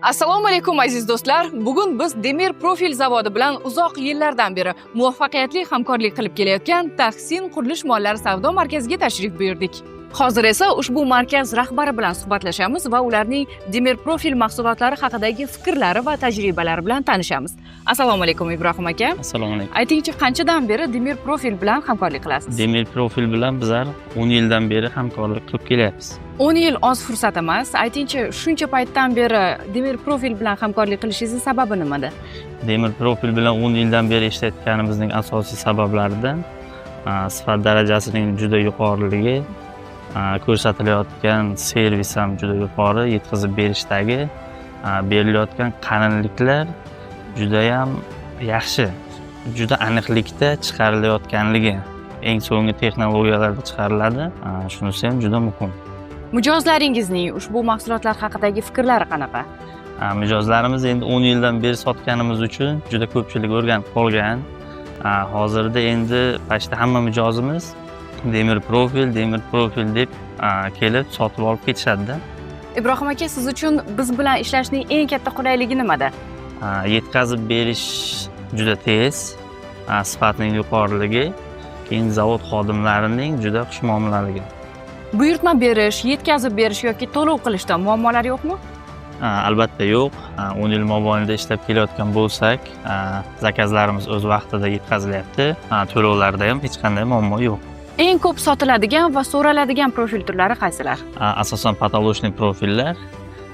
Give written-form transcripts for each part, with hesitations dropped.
Assalomu alaykum, aziz do'stlar. Bugun biz Demir Profil zavodi bilan uzoq yillardan beri muvaffaqiyatli hamkorlik qilib kelayotgan Tahsin qurilish mollari savdo markaziga tashrif buyurdik. Hozir esa ushbu markaz rahbari bilan suhbatlashamiz va ularning Demir Profil mahsulotlari haqidagi fikrlari va tajribalari bilan tanishamiz. Assalomu alaykum, Ibrohim aka. Assalomu alaykum. Aytingchi, qanchadan beri Demir Profil bilan hamkorlik qilasiz? Demir Profil bilan bizlar 10 yildan beri hamkorlik qilib kelyapmiz. 10 yil oz fursat emas. Aytingchi, shuncha paytdan beri Demir Profil bilan hamkorlik qilishingizni sababi nimada? Demir Profil bilan 10 yildan beri ishlayotganimizning asosiy sabablaridan sifat darajasining juda yuqoriligi, ko'rsatilayotgan servis ham juda yuqori, yetkazib berishdagi berilayotgan qalinliklar judayam yaxshi, juda aniqlikda chiqarilayotganligi, eng so'nggi texnologiyalarda chiqariladi. Shunisi ham juda muhim. Mijozlaringizning ushbu mahsulotlar haqidagi fikrlari qanaqa? Mijozlarimiz endi 10 yildan beri sotganimiz uchun juda ko'pchilik o'rganib qolgan. Hozirda endi почти hamma mijozimiz "Demir Profil, Demir Profil" deb kelib sotib olib ketishadi. Ibrohim aka, siz uchun biz bilan ishlashning eng katta qulayligi nimada? Yetkazib berish juda tez, sifatning yuqoriligi, keyin zavod xodimlarining juda xushmuomalaligi. Buyurtma berish, yetkazib berish yoki to'lov qilishda muammolar yo'qmi? Albatta yo'q. 10 yil mobaynida ishlab kelayotgan bo'lsak, zakazlarimiz o'z vaqtida yetkazilyapti. To'lovlarda ham hech qanday muammo yo'q. Eng ko'p sotiladigan va so'raladigan profil turlari qaysilar? Asosan потолочный profillar,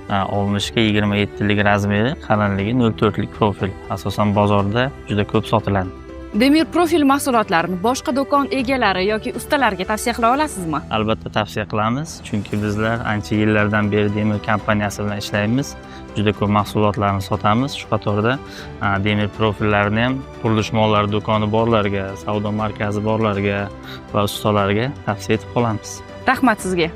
60 ga 27 lik razmeri, qalinligi 0,4 lik profil asosan bozorda juda ko'p sotiladi. Demir Profil mahsulotlarini boshqa do'kon egalari yoki ustalarga tavsiya qila olasizmi? Albatta tavsiya qilamiz, chunki bizlar ancha yillardan beri Demir kompaniyasi bilan ishlaymiz, juda ko'p mahsulotlarni sotamiz. Shu qatorda Demir profillarini ham qurilish mollari do'koni borlarga, savdo markazi borlarga va ustalarga tavsiya etib qolamiz. Rahmat sizga.